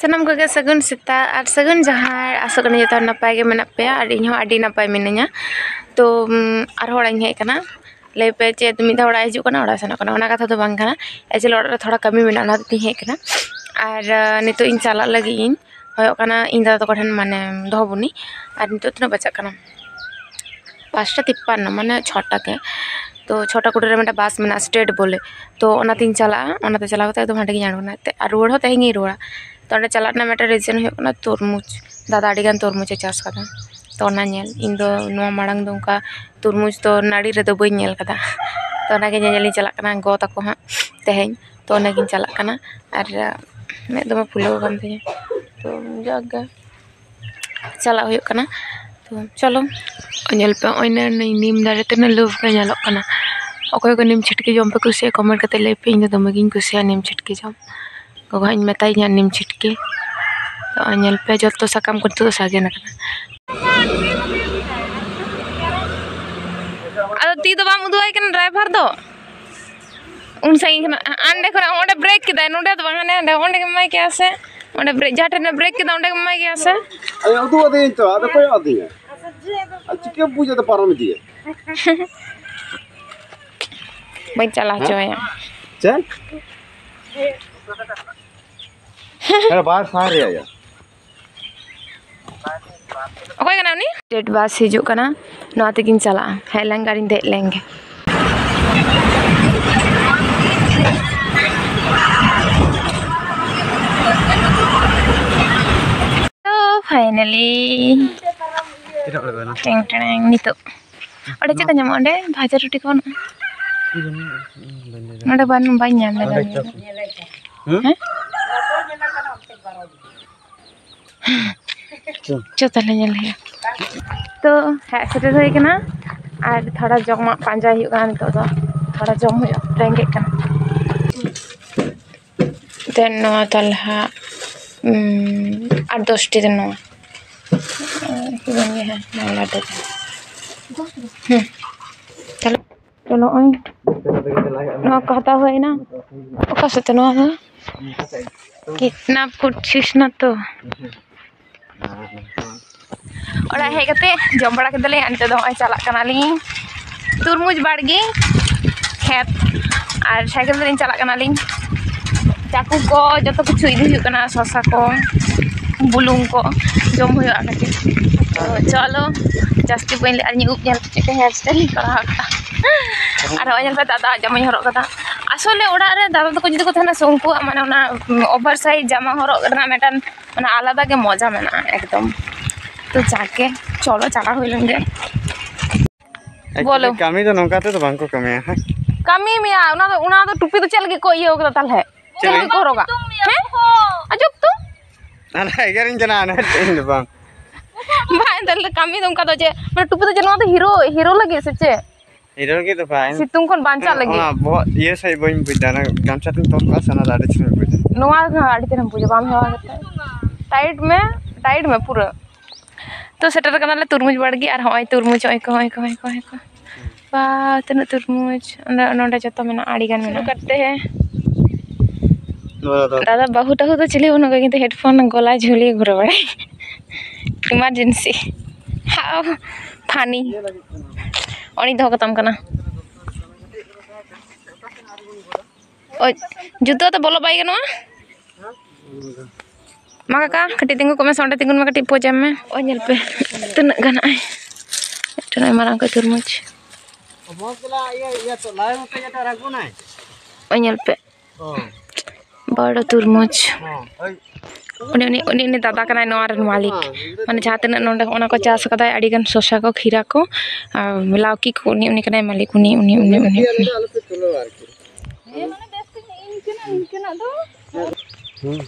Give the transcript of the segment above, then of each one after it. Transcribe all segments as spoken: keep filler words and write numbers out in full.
ᱥᱟᱱᱟᱢ ᱠᱚᱜᱮ ᱥᱟᱹᱜᱩᱱ ᱥᱮᱛᱟᱜ ᱟᱨ ᱥᱟᱹᱜᱩᱱ ᱡᱚᱦᱟᱨ᱾ ᱟᱥᱚᱜ ᱠᱟᱹᱱᱟᱹᱧ ᱡᱚᱛᱚ ᱦᱚᱲ ᱱᱟᱯᱟᱭ ᱜᱮ ᱢᱮᱱᱟᱜ ᱯᱮᱭᱟ ᱟᱨ ᱤᱧ ᱦᱚᱸ ᱟᱹᱰᱤ ᱱᱟᱯᱟᱭ ᱢᱤᱱᱟᱹᱧᱟ᱾ ᱛᱚ, ᱩᱢ, ᱟᱨᱦᱚᱸ ᱚᱲᱟᱜ ᱤᱧ ᱦᱮᱡ ᱟᱠᱟᱱᱟ᱾ ᱞᱟᱹᱭ ᱯᱮ ᱪᱮᱫ ᱢᱤᱫ ᱫᱷᱟᱣ ᱚᱲᱟᱜ ᱦᱤᱡᱩᱜ ᱠᱟᱱᱟ, ᱚᱲᱟᱜ ᱥᱮᱱᱚᱜ ᱠᱟᱱᱟ, ᱚᱱᱟ ᱠᱟᱛᱷᱟ ᱫᱚ ᱵᱟᱝ ᱠᱟᱱᱟ᱾ Actually ᱚᱲᱟᱜ ᱨᱮ ᱛᱷᱚᱲᱟ ᱠᱟᱹᱢᱤ ᱢᱮᱱᱟᱜᱼᱟ, ᱚᱱᱟ ᱦᱚᱛᱮᱡ ᱛᱤᱧ ᱦᱮᱡ ᱟᱠᱟᱱᱟ᱾ ᱟᱨ, ᱟᱸ, ᱱᱤᱛᱚᱜ ᱤᱧ ᱪᱟᱞᱟᱜ ᱞᱟᱹᱜᱤᱫ ᱤᱧ ᱦᱩᱭᱩᱜ ᱠᱟᱱᱟ ᱤᱧ ᱫᱟᱫᱟ ᱛᱟᱠᱚ ᱴᱷᱮᱱ, ᱢᱟᱱᱮ ᱫᱚᱦᱚ ᱵᱩᱱᱤ᱾ ᱟᱨ ᱱᱤᱛᱚᱜ ᱛᱤᱱᱟᱹᱜ ᱵᱟᱡᱟᱜ ᱠᱟᱱᱟ? ᱯᱟᱸᱪᱴᱟ ᱛᱤᱯᱯᱟᱱᱱᱚ, ᱢᱟᱱᱮ ᱪᱷᱚᱴᱟ ᱛᱮ᱾ ᱛᱚ ᱪᱷᱚᱴᱟ ᱠᱩᱲᱤ ᱨᱮ ᱢᱤᱫᱴᱟᱝ ᱵᱟᱥ ᱢᱮᱱᱟᱜᱼᱟ, ᱥᱴᱮᱴ ᱵᱚᱞᱮ᱾ ᱛᱚ ᱚᱱᱟᱛᱤᱧ ᱪᱟᱞᱟᱜᱼᱟ, ᱚᱱᱟᱛᱮ ᱪᱟᱞᱟᱣ ᱠᱟᱛᱮ ᱮᱠᱫᱚᱢ ᱦᱟᱸᱰᱮ ᱜᱤᱧ ᱟᱬᱜᱚᱱᱟ᱾ ᱛᱮ-, ᱟᱨ ᱨᱩᱣᱟᱹᱲ ᱦᱚᱸ ᱛᱮᱦᱮᱧ ᱜᱤᱧ ᱨᱩᱣᱟᱹᱲᱟ᱾ ᱛᱚ ᱚᱸᱰᱮ ᱪᱟᱞᱟᱜ ᱨᱮᱱᱟᱜ ᱢᱤᱫᱴᱮᱱ ᱨᱤᱡᱮᱱ ᱦᱩᱭᱩᱜ ᱠᱟᱱᱟ ᱛᱚᱨᱢᱩᱡᱽ᱾ ᱫᱟᱫᱟ ᱟᱹᱰᱤᱜᱟᱱ ᱛᱚᱨᱢᱩᱡᱽ ᱮ ᱪᱟᱥ ᱠᱟᱫᱟ, ᱛᱚ ᱚᱱᱟ ᱧᱮᱞ᱾ ᱤᱧ ᱫᱚ ᱱᱚᱣᱟ ᱢᱟᱲᱟᱝ ᱫᱚ ᱚᱱᱠᱟ ᱛᱚᱨᱢᱩᱡᱽ ᱫᱚ ᱱᱟᱹᱲᱤ ᱨᱮᱫᱚ ᱵᱟᱹᱧ ᱧᱮᱞ ᱠᱟᱫᱟ᱾ ᱛᱚ ᱚᱱᱟᱜᱮ ᱧᱮᱧᱮᱞᱤᱧ ᱪᱟᱞᱟᱜ ᱠᱟᱱᱟ, ᱜᱚ ᱛᱟᱠᱚ ᱦᱟᱸᱜ ᱛᱮᱦᱮᱧ᱾ ᱛᱚ ᱚᱱᱟᱜᱤᱧ ᱪᱟᱞᱟᱜ ᱠᱟᱱᱟ᱾ ᱟᱨ ᱢᱮᱫ ᱫᱚᱢᱮ ᱯᱷᱩᱞᱟᱹᱣ ᱟᱠᱟᱱ ᱛᱤᱧᱟᱹ, ᱛᱚ ᱡᱟᱜᱮ ᱪᱟᱞᱟᱜ ᱦᱩᱭᱩᱜ ᱠᱟᱱᱟ᱾ ᱛᱚ ᱪᱚᱞᱚ, ᱧᱮᱞ ᱯᱮ, ᱱᱚᱜᱼᱚᱭ ᱱᱤ-, ᱱᱤ-, ᱱᱤᱢ ᱫᱟᱨᱮ ᱛᱤᱱᱟᱹᱜ ᱞᱟᱹᱣᱠᱟᱹ ᱧᱮᱞᱚᱜ ᱠᱟᱱᱟ᱾ ᱚᱠᱚᱭ ᱠᱚ ᱱᱤᱢ ᱪᱷᱤᱴᱠᱤ ᱡᱚᱢ ᱯᱮ ᱠᱩᱥᱤᱭᱟᱜᱼᱟ, ᱠᱚᱢᱮᱱᱴ ᱠᱟᱛᱮ ᱞᱟᱹᱭ ᱯᱮ᱾ ᱤᱧ ᱫᱚ ᱫᱚᱢᱮ ᱜᱤᱧ ᱠᱩᱥᱤᱭᱟᱜᱼᱟ ᱱᱤᱢ ᱪᱷᱤᱴᱠᱤ ᱡᱚᱢ᱾ ᱜᱚᱜᱚ ᱦᱟᱸᱜ ᱤᱧ ᱢᱮᱛᱟᱭ ᱠᱟᱱᱟ ᱱᱤᱢ ᱪᱷᱤᱴᱠᱤ᱾ ᱛᱚ ᱱᱚᱜᱼᱚᱭ ᱧᱮᱞ ᱯᱮ, ᱡᱚᱛᱚ ᱥᱟᱠᱟᱢ ᱠᱚ ᱱᱤᱛᱚᱜ ᱫᱚ ᱥᱟᱜᱮᱱ ᱟᱠᱟᱱᱟ᱾ ᱟᱫᱚ ᱛᱤ ᱫᱚ ᱵᱟᱢ ᱩᱫᱩᱜ ᱟᱭ ᱠᱟᱱᱟ ᱰᱨᱟᱭᱵᱷᱟᱨ ᱫᱚ? ᱩᱱ ᱥᱟᱺᱜᱤᱧ ᱠᱷᱚᱱᱟᱜ, ᱦᱟᱸᱰᱮ ᱠᱷᱚᱱᱟᱜ ᱚᱸᱰᱮ ᱵᱨᱮᱠ ᱠᱮᱫᱟᱭ, ᱱᱚᱸᱰᱮ ᱫᱚ ᱵᱟᱝ, ᱦᱟᱸᱰᱮ, ᱦᱟᱸᱰᱮ, ᱚᱸᱰᱮ ᱜᱮᱢ ᱮᱢᱟᱭ ᱠᱮᱭᱟ ᱥᱮ? ᱚᱸᱰᱮ ᱵᱨᱮᱠ, ᱡᱟᱦᱟᱸ ᱴᱷᱮᱱ ᱮ ᱵᱨᱮᱠ ᱠᱮᱫᱟ, ᱚᱸᱰᱮ ᱜᱮᱢ ᱮᱢᱟᱭ ᱠᱮᱭᱟ ᱥᱮ? ᱟᱭ ᱩᱫᱩᱜ ᱟᱹᱫᱤᱧ ᱛᱚ, ᱟᱫᱚ ᱠᱚᱭᱚᱜ ᱟᱹᱫᱤᱧᱟ᱾ ᱟᱨ ᱪᱤᱠᱟᱹᱢ ᱵᱩᱡᱟ ᱫᱚ ᱯᱟᱨᱚᱢ ᱤᱫᱤᱭᱟ? ᱵᱟᱹᱧ ᱪᱟᱞᱟᱣ ᱦᱮᱸ? ᱦᱚᱪᱚᱣᱟᱭᱟ᱾ ᱪᱮᱫ? ᱦᱮᱸ, ᱵᱟᱭ ᱥᱟᱦᱟ ᱨᱮᱭᱟ ᱭᱟ᱾ ᱚᱠᱚᱭ ᱠᱟᱱᱟ ᱩᱱᱤ? ᱥᱴᱮᱴ ᱵᱟᱥ ᱦᱤᱡᱩᱜ ᱠᱟᱱᱟ, ᱱᱚᱣᱟ ᱛᱮᱜᱤᱧ ᱪᱟᱞᱟᱜᱼᱟ᱾ ᱦᱮᱡ ᱞᱮᱱ ᱜᱮ ᱟᱨᱤᱧ ᱫᱮᱡ ᱞᱮᱱ ᱜᱮ᱾ ᱛᱚ, finally᱾ ᱴᱮᱝ ᱴᱮᱝ, ᱱᱤᱛᱚᱜ ᱚᱸᱰᱮ ᱪᱮᱫ ᱠᱚ ᱧᱟᱢᱚᱜᱼᱟ? ᱚᱸᱰᱮ ᱵᱷᱟᱡᱟ ᱨᱩᱴᱤ ᱠᱚ ᱵᱟᱹᱱᱩᱜᱼᱟ? ᱱᱚᱰᱮ ᱵᱟᱹᱧ, ᱵᱟᱹᱧ ᱧᱟᱢ ᱞᱮᱫᱟ᱾ ᱦᱮᱸ? ᱦᱮᱸ? ᱪᱚ ᱛᱟᱦᱞᱮ ᱧᱮᱞ ᱦᱩᱭᱩᱜᱼᱟ᱾ ᱛᱚ ᱦᱮᱡ ᱥᱮᱴᱮᱨ ᱦᱩᱭ ᱠᱟᱱᱟ, ᱟᱨ ᱛᱷᱚᱲᱟ ᱡᱚᱢᱟᱜ ᱯᱟᱸᱡᱟᱭ ᱦᱩᱭᱩᱜ ᱠᱟᱱᱟ ᱱᱤᱛᱚᱜ ᱫᱚ᱾ ᱛᱷᱚᱲᱟ ᱡᱚᱢ ᱦᱩᱭᱩᱜᱼᱟ, ᱨᱮᱸᱜᱮᱡ ᱠᱟᱱᱟ᱾ ᱛᱮ ᱱᱚᱣᱟ ᱛᱟᱞᱦᱟ, ᱩᱸ, ᱟᱨ ᱫᱚᱥᱴᱤ ᱫᱚ ᱱᱚᱣᱟ᱾ ᱩᱸ, ᱦᱮᱸ, ᱱᱚᱣᱟ ᱞᱟᱹᱰᱩ ᱫᱚ᱾ ᱦᱩᱸ᱾ ᱛᱟᱦᱞᱮ ᱪᱚᱞᱚ, ᱱᱚᱜᱼᱚᱭ ᱱᱚᱣᱟ ᱠᱚ ᱦᱟᱛᱟᱣ ᱦᱩᱭᱱᱟ᱾ ᱚᱠᱟ ᱥᱮᱫ ᱛᱮ ᱱᱚᱣᱟ ᱫᱚ? ᱠᱤᱰᱱᱟᱯ ᱠᱚᱨᱪᱷᱤᱥ ᱱᱟ ᱛᱚ᱾ ᱚᱲᱟᱜ ᱦᱮᱡ ᱠᱟᱛᱮ ᱡᱚᱢ ᱵᱟᱲᱟ ᱠᱮᱫᱟᱞᱮ, ᱟᱨ ᱱᱤᱛᱚᱜ ᱫᱚ ᱦᱚᱸᱜᱼᱚᱭ ᱪᱟᱞᱟᱜ ᱠᱟᱱᱟᱞᱤᱧ ᱛᱩᱨᱢᱩᱡᱽ ᱵᱟᱲᱜᱮ ᱠᱷᱮᱛ, ᱟᱨ ᱥᱟᱭᱠᱮᱞ ᱛᱮᱞᱤᱧ ᱪᱟᱞᱟᱜ ᱠᱟᱱᱟᱞᱤᱧ᱾ ᱪᱟᱹᱠᱩ ᱠᱚ ᱡᱚᱛᱚ ᱠᱤᱪᱷᱩ ᱤᱫᱤ ᱦᱩᱭᱩᱜ ᱠᱟᱱᱟ, ᱥᱚᱥᱟ ᱠᱚ, ᱵᱩᱞᱩᱝ ᱠᱚ ᱡᱚᱢ ᱦᱩᱭᱩᱜᱼᱟ ᱠᱟᱹᱴᱤᱡ᱾ ᱛᱚ ᱪᱚᱞᱚ, ᱡᱟᱹᱥᱛᱤ ᱵᱟᱹᱧ ᱞᱟᱹᱭᱟ, ᱟᱨ ᱤᱧᱟᱹᱜ ᱩᱵ ᱧᱮᱞ ᱯᱮ ᱪᱮᱫ ᱞᱮᱠᱟ hair style ᱤᱧ ᱠᱚᱨᱟᱣ ᱟᱠᱟᱫᱟ᱾ ᱟᱨ ᱦᱚᱸᱜᱼᱚᱭ ᱧᱮᱞ ᱯᱮ, ᱫᱟᱫᱟ ᱡᱟᱢᱟᱧ ᱦᱚᱨᱚᱜ ᱠᱟᱫᱟ᱾ ᱟᱥᱚᱞᱮ ᱚᱲᱟᱜ ᱨᱮ ᱫᱟᱫᱟ ᱛᱟᱠᱚ ᱡᱩᱫᱤ ᱠᱚ ᱛᱟᱦᱮᱱᱟ ᱥᱮ, ᱩᱱᱠᱩᱣᱟᱜ ᱢᱟᱱᱮ ᱚᱱᱟ over size ᱡᱟᱢᱟ ᱦᱚᱨᱚᱜ ᱨᱮᱱᱟᱜ ᱢᱤᱫᱴᱟᱝ ᱢᱟᱱᱮ ᱟᱞᱟᱫᱟ ᱜᱮ ᱢᱚᱡᱟ ᱢᱮᱱᱟᱜᱼᱟ ᱮᱠᱫᱚᱢ᱾ ᱛᱚ ᱡᱟᱠᱮ, ᱪᱚᱞᱚ ᱪᱟᱞᱟᱣ ᱦᱩᱭ ᱞᱮᱱ ᱜᱮ᱾ Actually, ᱵᱚᱞᱚ᱾ ᱠᱟᱹᱢᱤ ᱫᱚ ᱱᱚᱝᱠᱟ ᱛᱮᱫᱚ ᱵᱟᱝ ᱠᱚ ᱠᱟᱹᱢᱤᱭᱟ, ᱦᱮᱸ? ᱠᱟᱹᱢᱤ ᱢᱮᱭᱟ, ᱚᱱᱟ ᱫᱚ, ᱚᱱᱟ ᱫᱚ ᱴᱩᱯᱤ ᱫᱚ ᱪᱮᱫ ᱞᱟᱹᱜᱤᱫ ᱠᱚ ᱤᱭᱟᱹ ᱠᱟᱫᱟ ᱛᱟᱦᱞᱮ? ᱪᱮᱫ ᱪᱮᱫ ᱞᱟᱹᱜᱤᱫ ᱞᱟᱹᱜᱤᱫ? ᱠᱚ ᱦᱚᱨᱚᱜᱟ? ᱦᱮᱸ? ᱟᱸᱡᱚᱢ ᱛᱚ? ᱟᱞᱮ ᱮᱜᱮᱨᱤᱧ ᱠᱟᱱᱟ, ᱟᱱᱮ ᱤᱧ ᱫᱚ ᱵᱟᱝ᱾ ᱵᱟᱝ, ᱛᱟᱦᱞᱮ ᱠᱟᱹᱢᱤ ᱫᱚ ᱚᱱᱠᱟ ᱫᱚ ᱪᱮᱫ? ᱢᱟᱱᱮ ᱴᱩᱯᱤ ᱫᱚ ᱪᱮᱫ, ᱱᱚᱣᱟ ᱫᱚ ᱦᱤᱨᱳ, ᱦᱤᱨᱳ ᱞᱟᱹᱜᱤᱫ ᱥᱮ ᱪᱮᱫ? ᱦᱤᱨᱳ ᱞᱟᱹᱜᱤᱫ ᱫᱚ ᱵᱟᱝ᱾ ᱥᱤᱛᱩᱝ ᱠᱷᱚᱱ ᱵᱟᱧᱪᱟᱜ ᱞᱟᱹᱜᱤᱫ᱾ ᱚᱱᱟ ᱵᱚᱦᱚᱜ ᱤᱭᱟᱹ ᱥᱟᱺᱦᱤᱡ ᱵᱟᱹᱧ ᱵᱩᱡᱽ ᱫᱟ, ᱚᱱᱟ ᱜᱟᱢᱪᱷᱟ ᱛᱮᱧ ᱛᱚᱞ ᱠᱟᱜᱼᱟ ᱥᱮ, ᱚᱱᱟ ᱫᱚ ᱟᱹᱰᱤ ᱪᱮᱦᱨᱟᱧ ᱵᱩᱡᱽ ᱫᱟ᱾ ᱱᱚᱣᱟ ᱫᱚ ᱟᱹᱰᱤ ᱪᱮᱦᱨᱟᱢ ᱵᱩᱡᱟ, ᱵᱟᱢ ᱦᱮᱣᱟ ᱠᱟᱛᱮ᱾ Tight ᱢᱮ, tight ᱢᱮ ᱯᱩᱨᱟᱹ᱾ ᱛᱚ ᱥᱮᱴᱮᱨ ᱠᱟᱱᱟᱞᱮ ᱛᱩᱨᱢᱩᱡᱽ ᱵᱟᱲᱜᱮ, ᱟᱨ ᱦᱚᱸᱜᱼᱚᱭ ᱛᱩᱨᱢᱩᱡᱽ, ᱦᱚᱸᱜᱼᱚᱭ ᱠᱚ, ᱦᱚᱸᱜᱼᱚᱭ ᱠᱚ, ᱦᱚᱸᱜᱼᱚᱭ ᱠᱚ᱾ ᱵᱟ, ᱛᱤᱱᱟᱹᱜ ᱛᱩᱨᱢᱩᱡᱽ᱾ ᱚᱸᱰᱮ, ᱱᱚᱸᱰᱮ ᱡᱚᱛᱚ ᱢᱮᱱᱟᱜᱼᱟ, ᱟᱹᱰᱤ ᱜᱟᱱ ᱢᱮᱱᱟᱜᱼᱟ᱾ ᱠᱟᱛᱮ ᱱᱚᱣᱟ ᱫᱚ ᱫᱟᱫᱟ ᱵᱟᱹᱦᱩ ᱴᱟᱹᱦᱩ ᱫᱚ ᱪᱤᱞᱤ ᱵᱟᱹᱱᱩᱜ ᱠᱚᱣᱟ, ᱠᱤᱱᱛᱩ headphone ᱜᱚᱞᱟ ᱡᱷᱩᱞᱤ ᱜᱷᱩᱨᱟᱹ ᱵᱟᱲᱟᱭ᱾ Emergency. How funny. ᱩᱱᱤ ᱫᱚᱦᱚ ᱠᱟᱛᱟᱢ ᱠᱟᱱᱟ᱾ ᱳᱭ, ᱡᱩᱛᱟᱹ ᱛᱮ ᱵᱚᱞᱚ ᱵᱟᱭ ᱜᱟᱱᱚᱜᱼᱟ᱾ ᱢᱟ ᱠᱟᱠᱟ, ᱠᱟᱹᱴᱤᱡ ᱛᱤᱸᱜᱩ ᱠᱚᱜ ᱢᱮ ᱥᱮ, ᱚᱸᱰᱮ ᱛᱤᱸᱜᱩᱱ ᱢᱮ, ᱠᱟᱹᱴᱤᱡ pose ᱮᱢ ᱢᱮ᱾ ᱳᱭ, ᱧᱮᱞ ᱯᱮ, ᱛᱤᱱᱟᱹᱜ ᱜᱟᱱ ᱱᱚᱜᱼᱚᱭ ᱢᱤᱫᱴᱮᱱ ᱢᱟᱨᱟᱝ ᱠᱚ ᱛᱩᱨᱢᱩᱡᱽ᱾ ᱳᱭ, ᱧᱮᱞ ᱯᱮ, ᱵᱚᱲᱚ ᱛᱩᱨᱢᱩᱡᱽ᱾ ᱩᱱᱤ, ᱩᱱᱤ, ᱩᱱᱤ, ᱩᱱᱤ ᱫᱟᱫᱟ ᱠᱟᱱᱟᱭ ᱱᱚᱣᱟ ᱨᱮᱱ ᱢᱟᱹᱞᱤᱠ᱾ ᱢᱟᱱᱮ ᱡᱟᱦᱟᱸ ᱛᱤᱱᱟᱹᱜ ᱱᱚᱰᱮ ᱦᱚᱸᱜᱼᱚ ᱱᱟ ᱠᱚ ᱪᱟᱥ ᱠᱟᱫᱟᱭ, ᱟᱹᱰᱤ ᱜᱟᱱ ᱥᱚᱥᱟ ᱠᱚ, ᱠᱷᱤᱨᱟ ᱠᱚ, ᱟᱨ ᱞᱟᱹᱣᱠᱤ ᱠᱚ, ᱩᱱᱤ, ᱩᱱᱤ ᱠᱟᱱᱟᱭ ᱢᱟᱹᱞᱤᱠ, ᱩᱱᱤ, ᱩᱱᱤ, ᱩᱱᱤ, ᱩᱱᱤ᱾ ᱦᱮᱸ, ᱢᱟᱱᱮ ᱵᱮᱥ ᱴᱷᱤᱠ ᱤᱱᱠᱟᱹᱱᱟᱜ, ᱤᱱᱠᱟᱹᱱᱟᱜ ᱫᱚ᱾ ᱦᱩᱸ᱾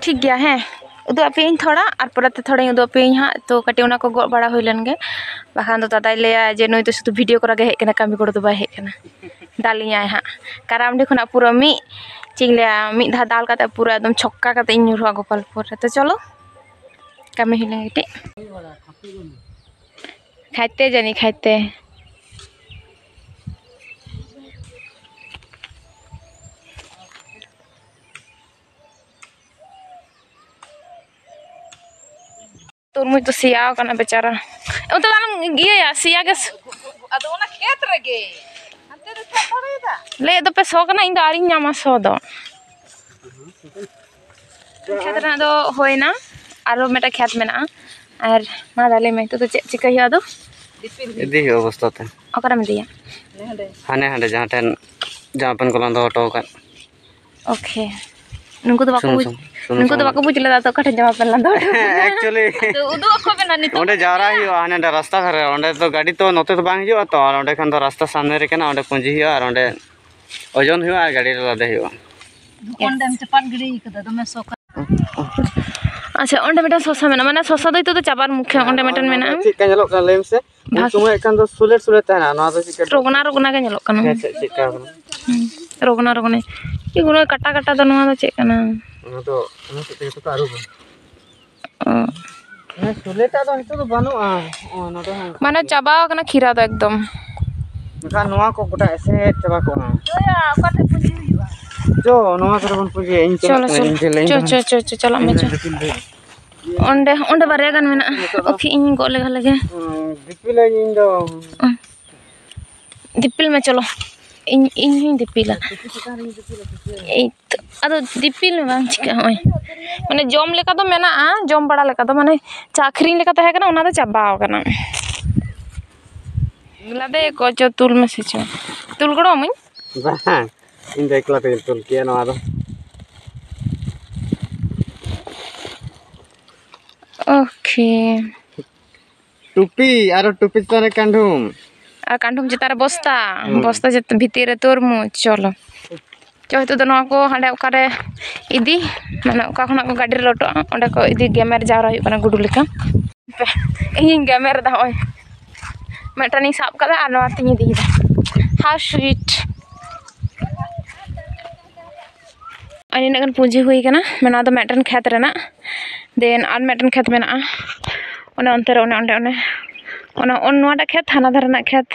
ᱴᱷᱤᱠ ᱜᱮᱭᱟ, ᱦᱮᱸ, ᱩᱫᱩᱜ ᱟᱯᱮᱭᱟᱹᱧ ᱛᱷᱚᱲᱟ, ᱟᱨ ᱯᱚᱨᱮᱛᱮ ᱛᱷᱚᱲᱟᱧ ᱩᱫᱩᱜ ᱟᱯᱮᱭᱟᱹᱧ ᱦᱟᱸᱜ᱾ ᱛᱚ, ᱠᱟᱹᱴᱤᱡ ᱚᱱᱟ ᱠᱚ ᱜᱚᱜ ᱵᱟᱲᱟ ᱦᱩᱭ ᱞᱮᱱ ᱜᱮ, ᱵᱟᱠᱷᱟᱱ ᱫᱚ ᱫᱟᱫᱟᱭ ᱞᱟᱹᱭᱟ ᱡᱮ ᱱᱩᱭ ᱫᱚ ᱥᱩᱫᱷᱩ video ᱠᱚᱨᱟᱣ ᱜᱮ ᱦᱮᱡ ᱠᱟᱱᱟ, ᱠᱟᱹᱢᱤ ᱜᱚᱲᱚ ᱫᱚ ᱵᱟᱭ ᱦᱮᱡ ᱠᱟᱱᱟ᱾ ᱫᱟᱞᱤᱧᱟᱭ ᱦᱟᱸᱜ, ᱠᱟᱨᱟᱢ ᱰᱷᱤ ᱠᱷᱚᱱᱟᱜ ᱯᱩᱨᱟᱹ ᱢᱤᱫ ᱪᱮᱫ ᱤᱧ ᱞᱟᱹᱭᱟ, ᱢᱤᱫ ᱫᱷᱟᱣ ᱫᱟᱞ ᱠᱟᱛᱮ ᱯᱩᱨᱟᱹ ᱮᱠᱫᱚᱢ ᱪᱷᱚᱠᱠᱟ ᱠᱟᱛᱮ ᱤᱧ ᱧᱩᱨᱦᱩᱜᱼᱟ ᱜᱳᱯᱟᱞᱯᱩᱨ ᱨᱮ᱾ ᱛᱚ ᱪᱚᱞᱚ, ᱠᱟᱹᱢᱤ ᱦᱩᱭ ᱞᱮᱱ ᱠᱟᱹᱴᱤᱡ᱾ ᱠᱷᱟᱭᱛᱮ ᱡᱟᱹᱱᱤᱡ, ᱠᱷᱟᱭᱛᱮ᱾ ᱛᱩᱨᱢᱩᱡᱽ ᱫᱚ ᱥᱮᱭᱟᱣ ᱠᱟᱱᱟ ᱵᱮᱪᱟᱨᱟ᱾ ᱚᱱᱛᱮ ᱫᱚ ᱟᱞᱚᱢ ᱤᱭᱟᱹᱭᱟ, ᱥᱮᱭᱟ ᱜᱮ᱾ ᱟᱫᱚ ᱚᱱᱟ ᱠᱷᱮᱛ ᱨᱮᱜᱮ᱾ ᱦᱟᱱᱛᱮ ᱫᱚ ᱪᱮᱫ ᱫᱟᱲᱮᱭᱟᱫᱟ? ᱞᱟᱹᱭᱮᱫ ᱫᱚᱯᱮ ᱥᱚ ᱠᱟᱱᱟ, ᱤᱧ ᱫᱚ ᱟᱹᱣᱨᱤᱧ ᱧᱟᱢᱟ ᱥᱚ ᱫᱚ᱾ ᱠᱷᱮᱛ ᱨᱮᱱᱟᱜ ᱫᱚ ᱦᱩᱭᱱᱟ, ᱟᱨᱚ ᱢᱤᱫᱴᱟᱝ ᱠᱷᱮᱛ ᱢᱮᱱᱟᱜᱼᱟ᱾ ᱟᱨ ᱢᱟ ᱫᱟ ᱞᱟᱹᱭ ᱢᱮ, ᱱᱤᱛᱚᱜ ᱫᱚ ᱪᱮᱫ ᱪᱤᱠᱟᱹᱭ ᱦᱩᱭᱩᱜᱼᱟ ᱟᱫᱚ? ᱤᱫᱤ ᱦᱩᱭᱩᱜᱼᱟ ᱵᱚᱥᱛᱟ ᱛᱮ᱾ ᱚᱠᱟᱨᱮᱢ ᱤᱫᱤᱭᱟ? ᱦᱟᱱᱮ ᱦᱟᱸᱰᱮ ᱡᱟᱦᱟᱸ ᱴᱷᱮᱱ ᱡᱟᱢᱟ ᱯᱮᱱ ᱠᱚ ᱞᱟᱸᱫᱟ ᱦᱚᱴᱚ ᱟᱠᱟᱫ᱾ ᱳᱠᱮ᱾ ᱱᱩᱠᱩ ᱫᱚ ᱵᱟᱠᱚ ᱥᱩᱱᱩᱢ ᱵᱩᱡᱽ, ᱥᱩᱱᱩᱢ, ᱥᱩᱱᱩᱢ ᱱᱩᱠᱩ ᱫᱚ ᱥᱟᱢᱟᱱ᱾ ᱵᱟᱠᱚ ᱵᱩᱡᱽ ᱞᱮᱫᱟ ᱛᱚ ᱚᱠᱟ ᱴᱷᱮᱱ ᱡᱟᱢᱟ ᱯᱮᱱ ᱞᱟᱸᱫᱟ ᱦᱚᱴᱚ ᱟᱠᱟᱫᱟ᱾ Actually, ᱟᱫᱚ ᱩᱫᱩᱜ ᱟᱠᱚ ᱵᱮᱱᱟ ᱱᱤᱛᱚᱜ᱾ ᱚᱸᱰᱮ ᱡᱟᱣᱨᱟ ᱦᱩᱭᱩᱜᱼᱟ, ᱦᱟᱱᱮ ᱨᱟᱥᱛᱟ ᱫᱷᱟᱨᱮ᱾ ᱚᱸᱰᱮ ᱫᱚ ᱜᱟᱹᱰᱤ ᱛᱚ ᱱᱚᱛᱮ ᱫᱚ ᱵᱟᱝ ᱦᱤᱡᱩᱜᱼᱟ ᱛᱚ, ᱟᱨ ᱚᱸᱰᱮ ᱠᱷᱟᱱ ᱫᱚ ᱨᱟᱥᱛᱟ ᱥᱟᱢᱱᱮ ᱨᱮ ᱠᱟᱱᱟ, ᱚᱸᱰᱮ ᱯᱩᱸᱡᱤ ᱦᱩᱭᱩᱜᱼᱟ ᱟᱨ ᱚᱸᱰᱮ ᱳᱡᱚᱱ ᱦᱩᱭᱩᱜᱼᱟ ᱟᱨ ᱜᱟᱹᱰᱤ ᱨᱮ ᱞᱟᱫᱮ ᱦᱩᱭᱩᱜᱼᱟ᱾ ᱚᱸᱰᱮᱢ ᱪᱟᱯᱟᱫ ᱜᱤᱰᱤ ᱠᱟᱫᱟ, ᱫᱚᱢᱮ ᱥᱚ ᱠᱟᱱᱟ᱾ ᱟᱪᱪᱷᱟ, ᱚᱸᱰᱮ ᱢᱤᱫᱴᱟᱝ ᱥᱚᱥᱟ ᱢᱮᱱᱟᱜᱼᱟ, ᱢᱟᱱᱮ ᱥᱚᱥᱟ ᱫᱚ ᱱᱤᱛᱚᱜ ᱫᱚ ᱪᱟᱵᱟᱨ ᱢᱩᱠᱷᱭᱟᱹ, ᱚᱸᱰᱮ ᱢᱤᱫᱴᱮᱱ ᱢᱮᱱᱟᱜᱼᱟ᱾ ᱪᱮᱫ ᱞᱮᱠᱟ ᱧᱮᱞᱚᱜ ᱠᱟᱱᱟ ᱞᱟᱹᱭ ᱢᱮᱥᱮ? ᱩᱱ ᱵᱷᱟᱜᱽ- ᱥᱚᱢᱚᱭ ᱮᱠᱷᱟᱱ ᱫᱚ ᱥᱩᱞᱮᱴ ᱥᱩᱞᱮᱴ ᱛᱟᱦᱮᱱᱟ, ᱱᱚᱣᱟ ᱫᱚ ᱪᱮᱫ ᱞᱮᱠᱟ? ᱨᱳᱜᱽᱱᱟ ᱨᱳᱜᱽᱱᱟ ᱜᱮ ᱧᱮᱞᱚᱜ ᱠᱟᱱᱟ᱾ ᱦᱮᱸ, ᱪᱮᱫ, ᱪᱮᱫ ᱞᱮᱠᱟ ᱠᱟᱱᱟ? ᱦᱩᱸ, ᱨᱳᱜᱽᱱᱟ ᱨᱳᱜᱽᱱᱟ᱾ ᱪᱮᱫ ᱠᱚ ᱠᱟᱴᱟ ᱠᱟᱴᱟ ᱫᱚ, ᱱᱚᱣᱟ ᱫᱚ ᱪᱮᱫ ᱠᱟᱱᱟ? ᱚᱱᱟ ᱫᱚ, ᱚᱱᱟ ᱦᱚᱛᱮᱡ ᱛᱮᱜᱮ ᱛᱚ ᱟᱹᱨᱩᱵᱟ᱾ ᱚ᱾ ᱦᱮᱸ, ᱥᱩᱞᱮᱴᱟᱜ ᱫᱚ ᱱᱤᱛᱚᱜ ᱫᱚ ᱵᱟᱹᱱᱩᱜᱼᱟ᱾ ᱱᱚᱜᱼᱚᱭ ᱱᱚᱰᱮ ᱦᱚᱸ ᱚᱱᱠᱟ ᱢᱟᱱᱮ ᱜᱮ᱾ ᱪᱟᱵᱟᱣ ᱠᱟᱱᱟ ᱠᱷᱤᱨᱟ ᱫᱚ ᱮᱠᱫᱚᱢ᱾ ᱢᱮᱱᱠᱷᱟᱱ ᱱᱚᱣᱟ ᱠᱚ ᱜᱚᱴᱟ ᱮᱥᱮᱫ ᱪᱟᱵᱟ ᱠᱚᱜᱼᱟ᱾ ᱡᱚᱭᱟ, ᱚᱠᱟ ᱴᱷᱮᱱ ᱯᱩᱸᱡᱤ ᱦᱩᱭᱩᱜᱼᱟ? ᱪᱚ, ᱱᱚᱣᱟ ᱠᱚᱨᱮ ᱵᱚᱱ ᱯᱩᱸᱡᱤᱭᱟ᱾ ᱤᱧ ᱪᱟᱞᱟᱜ ᱪᱚᱞᱚ, ᱠᱟᱹᱱᱟᱹᱧ, ᱪᱚᱞᱚ᱾ ᱤᱧ ᱡᱮᱞᱮᱧ ᱪᱚ, ᱫᱚ᱾ ᱪᱚ, ᱪᱚ, ᱪᱚ, ᱪᱟᱞᱟᱜ ᱢᱮ, ᱤᱧ ᱪᱚ᱾ ᱫᱚ ᱫᱤᱯᱤᱞ ᱫᱟᱹᱧ᱾ ᱚᱸᱰᱮ, ᱚᱸᱰᱮ ᱵᱟᱨᱭᱟ ᱜᱟᱱ ᱢᱮᱱᱟᱜᱼᱟ᱾ ᱱᱤᱛᱚᱜ ᱫᱚ ᱳᱠᱮ, ᱤᱧ ᱜᱚᱜ ᱞᱮᱜᱟ ᱞᱮᱜᱮ᱾ ᱦᱩᱸ, ᱫᱤᱯᱤᱞᱟᱹᱧ ᱤᱧ ᱫᱚ᱾ ᱦᱩᱸ᱾ ᱫᱤᱯᱤᱞ ᱢᱮ, ᱪᱚᱞᱚ᱾ ᱤᱧ, ᱤᱧ ᱦᱚᱸᱧ ᱫᱤᱯᱤᱞᱟ᱾ ᱤᱧ ᱛᱚ, ᱟᱫᱚ ᱫᱤᱯᱤᱞ ᱢᱮ, ᱵᱟᱝ ᱪᱤᱠᱟᱹᱜᱼᱟ᱾ ᱦᱚᱸᱜᱼᱚᱭ, ᱢᱟᱱᱮ, ᱡᱚᱢ ᱞᱮᱠᱟ ᱫᱚ ᱢᱮᱱᱟᱜᱼᱟ, ᱡᱚᱢ ᱵᱟᱲᱟ ᱞᱮᱠᱟ ᱫᱚ, ᱢᱟᱱᱮ, ᱪᱟ ᱟᱹᱠᱷᱨᱤᱧ ᱞᱮᱠᱟ ᱛᱟᱦᱮᱸ ᱠᱟᱱᱟ, ᱚᱱᱟ ᱫᱚ ᱪᱟᱵᱟᱣ ᱠᱟᱱᱟ᱾ ᱞᱟᱫᱮ ᱠᱚ ᱪᱚ, ᱛᱩᱞ ᱢᱮᱥᱮ ᱪᱚ᱾ ᱛᱩᱞ ᱜᱚᱲᱚ ᱟᱹᱢᱟᱹᱧ? ᱵᱟᱝ, ᱤᱧ ᱫᱚ ᱮᱠᱞᱟ ᱛᱮᱜᱮᱧ ᱛᱩᱞ ᱠᱮᱭᱟ ᱱᱚᱣᱟ ᱫᱚ᱾ ᱳᱠᱮ᱾ ᱴᱩᱯᱤ, ᱟᱨᱚ ᱴᱩᱯᱤ ᱪᱮᱛᱟᱱ ᱨᱮ ᱠᱟᱸᱰᱷᱩᱢ᱾ ᱟᱨ ᱠᱟᱸᱰᱷᱩᱢ ᱪᱮᱛᱟᱱ ᱨᱮ ᱵᱚᱥᱛᱟ, ᱦᱩᱸ᱾ ᱵᱚᱥᱛᱟ ᱪᱮᱛ-, ᱵᱷᱤᱛᱤᱨ ᱨᱮ ᱛᱚᱨᱢᱩᱡᱽ᱾ ᱪᱚᱞᱚ᱾ ᱪᱚ, ᱱᱤᱛᱚᱜ ᱫᱚ ᱱᱚᱣᱟ ᱠᱚ ᱦᱟᱸᱰᱮ ᱚᱠᱟᱨᱮ ᱤᱫᱤ, ᱢᱟᱱᱮ ᱚᱠᱟ ᱠᱷᱚᱱᱟᱜ ᱠᱚ ᱜᱟᱹᱰᱤ ᱨᱮ ᱞᱳᱰᱚᱜᱼᱟ, ᱚᱸᱰᱮ ᱠᱚ ᱤᱫᱤ ᱜᱮᱢᱮᱨ ᱡᱟᱣᱨᱟ ᱦᱩᱭᱩᱜ ᱠᱟᱱᱟ ᱜᱩᱰᱩ ᱞᱮᱠᱟ᱾ ᱯᱮ, ᱤᱧᱤᱧ ᱜᱮᱢᱮᱨ ᱮᱫᱟ, ᱦᱚᱸᱜᱼᱚᱭ᱾ ᱢᱤᱫᱴᱟᱝ ᱤᱧ ᱥᱟᱵ ᱠᱟᱫᱟ ᱟᱨ ᱱᱚᱣᱟ ᱛᱤᱧ ᱤᱫᱤᱭᱮᱫᱟ᱾ How sweet᱾ ᱟᱨ ᱱᱤᱱᱟᱹᱜ ᱜᱟᱱ ᱯᱩᱸᱡᱤ ᱦᱩᱭ ᱠᱟᱱᱟ᱾ ᱢᱟᱱᱮ ᱱᱚᱣᱟ ᱫᱚ ᱢᱤᱫᱴᱮᱱ ᱠᱷᱮᱛ ᱨᱮᱱᱟᱜ, ᱫᱮᱱ ᱟᱨ ᱢᱤᱫᱴᱮᱱ ᱠᱷᱮᱛ ᱢᱮᱱᱟᱜᱼᱟ, ᱚᱱᱮ ᱚᱱᱛᱮ ᱨᱮ, ᱚᱱᱮ ᱚᱸᱰᱮ, ᱚᱱᱮ ᱚᱱᱟ, ᱚᱱ-, ᱱᱚᱣᱟᱴᱟᱜ ᱠᱷᱮᱛ, ᱦᱟᱱᱟ ᱫᱷᱟᱨᱮ ᱨᱮᱱᱟᱜ ᱠᱷᱮᱛ,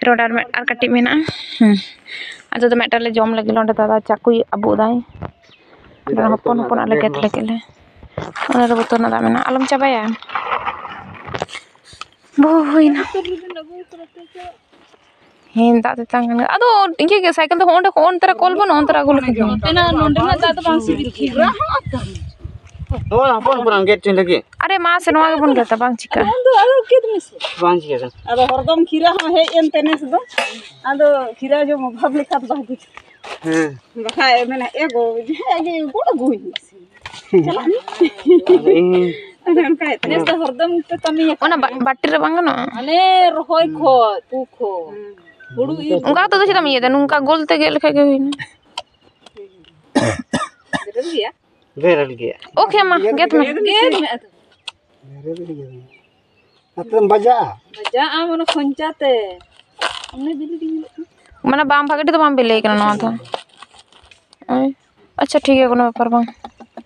ᱨᱳᱰ ᱟᱨ ᱢᱤᱫ, ᱟᱨ ᱠᱟᱹᱴᱤᱡ ᱢᱮᱱᱟᱜᱼᱟ᱾ ᱦᱮᱸ, ᱟᱫᱚ ᱫᱚ ᱢᱤᱫᱴᱟᱝ ᱞᱮ ᱡᱚᱢ ᱞᱟᱹᱜᱤᱫ, ᱚᱸᱰᱮ ᱫᱟᱫᱟ ᱪᱟᱠᱩᱭ ᱟᱵᱩᱜ ᱫᱟᱭ᱾ ᱚᱸᱰᱮ ᱦᱚᱯᱚᱱ ᱦᱚᱯᱚᱱᱟᱜ ᱞᱮ ᱜᱮᱫ ᱞᱟᱹᱜᱤᱫ ᱞᱮ᱾ ᱚᱱᱟ ᱨᱮ ᱵᱚᱛᱚᱨ ᱨᱮᱱᱟᱜ ᱫᱟᱜ ᱢᱮᱱᱟᱜᱼᱟ, ᱟᱞᱚᱢ ᱪᱟᱵᱟᱭᱟ᱾ ᱵᱚᱦᱩ ᱦᱩᱭᱱᱟ᱾ ᱦᱮᱸ, ᱫᱟᱜ ᱛᱮᱛᱟᱝ ᱠᱟᱱ ᱜᱮᱭᱟ᱾ ᱟᱫᱚ ᱤᱭᱟᱹ ᱜᱮ, ᱥᱟᱭᱠᱮᱞ ᱫᱚ ᱦᱚᱸᱜᱼᱚ ᱱᱚᱸᱰᱮ, ᱦᱚᱸᱜᱼᱚ ᱱᱚᱛᱮ ᱨᱮ ᱠᱚᱞ ᱵᱟᱹᱱᱩᱜᱼᱟ, ᱚᱱᱛᱮ ᱨᱮ ᱟᱹᱜᱩ ᱞᱮᱠᱷᱟᱱ ᱜᱮ᱾ ᱱᱚᱛᱮᱱᱟᱜ, ᱱᱚᱸᱰᱮᱱᱟᱜ ᱫᱟᱜ ᱫᱚ ᱵᱟᱝ ᱥᱤᱵᱤᱞ ᱜᱮᱭᱟ᱾ ᱦᱚᱯᱚᱱ ᱦᱚᱯᱚᱱᱟᱜ ᱜᱮᱫ ᱴᱷᱮᱱ ᱞᱟᱹᱜᱤᱫ᱾ ᱟᱨᱮ ᱢᱟ ᱥᱮ, ᱱᱚᱣᱟ ᱜᱮᱵᱚᱱ ᱜᱮᱫᱟ, ᱵᱟᱝ ᱪᱤᱠᱟᱹᱜᱼᱟ᱾ ᱟᱫᱚ ᱩᱱ ᱫᱚ ᱟᱫᱚ ᱜᱮᱫ ᱢᱮᱥᱮ᱾ ᱵᱟᱝ ᱪᱤᱠᱟᱹᱜᱼᱟ᱾ ᱟᱫᱚ ᱦᱚᱨᱫᱚᱢ ᱠᱷᱤᱨᱟ ᱦᱚᱸ ᱦᱮᱡ ᱮᱱ ᱛᱮ ᱱᱮᱥ ᱫᱚ᱾ ᱟᱫᱚ ᱠᱷᱤᱨᱟ ᱡᱚᱢ ᱚᱵᱷᱟᱵ ᱞᱮᱠᱟ ᱫᱚ ᱵᱟᱝ ᱵᱩᱡᱷᱟᱹᱜᱼᱟ᱾ ᱦᱮᱸ᱾ ᱵᱟᱠᱷᱟᱡ ᱢᱮᱱᱟ, "ᱮ ᱜᱚ, ᱡᱟᱦᱟᱸᱭᱟᱜ ᱜᱮ ᱜᱚᱲ ᱟᱹᱜᱩᱭ ᱢᱮᱥᱮ᱾ ᱪᱟᱞᱟᱜ ᱢᱮ᱾" ᱟᱫᱚ ᱚᱱᱠᱟ ᱱᱮᱥ ᱫᱚ ᱦᱚᱨᱫᱚᱢ ᱯᱮ ᱠᱟᱹᱢᱤᱭᱟ᱾ ᱚᱱᱟ ᱵᱟ-, ᱵᱟᱹᱴᱤ ᱨᱮ ᱵᱟᱝ ᱜᱟᱱᱚᱜᱼᱟ? ᱟᱞᱮ ᱨᱚᱦᱚᱭ ᱠᱷᱚᱡ, ᱯᱩ ᱠᱷᱚᱡ, ᱦᱩᱲᱩ ᱤᱨ ᱚᱱᱠᱟ ᱠᱟᱛᱮ ᱫᱚ ᱪᱮᱫᱟᱜ ᱮᱢ ᱤᱭᱟᱹᱭᱫᱟ? ᱱᱚᱝᱠᱟ ᱜᱳᱞ ᱛᱮ ᱜᱮᱫ ᱞᱮᱠᱷᱟᱡ ᱜᱮ ᱦᱩᱭᱱᱟ᱾ ᱵᱮᱨᱮᱞ ᱜᱮᱭᱟ? ᱵᱮᱨᱮᱞ ᱜᱮᱭᱟ᱾ ᱳᱠᱮ, ᱢᱟ, ᱜᱮᱫ ᱢᱮ᱾ ᱜᱮᱫ ᱢᱮ ᱟᱫᱚ᱾ ᱵᱮᱨᱮᱞ ᱜᱮᱭᱟ᱾ ᱱᱚᱛᱮᱢ ᱵᱟᱡᱟᱜᱼᱟ᱾ ᱵᱟᱡᱟᱜᱼᱟ, ᱢᱟᱱᱮ ᱠᱷᱚᱧᱪᱟ ᱛᱮ᱾ ᱚᱱᱮ ᱵᱤᱞᱤ ᱜᱮ ᱧᱮᱞᱚᱜ ᱠᱟᱱᱟ᱾ ᱢᱟᱱᱮ ᱵᱟᱝ ᱵᱷᱟᱜᱮ ᱴᱷᱤᱠ ᱫᱚ ᱵᱟᱝ ᱵᱤᱞᱤ ᱠᱟᱱᱟ ᱱᱚᱣᱟ ᱫᱚ᱾ ᱳᱭ, ᱟᱪᱪᱷᱟ, ᱴᱷᱤᱠ ᱜᱮᱭᱟ, ᱠᱳᱱᱳ ᱵᱮᱯᱟᱨ ᱵᱟᱝ᱾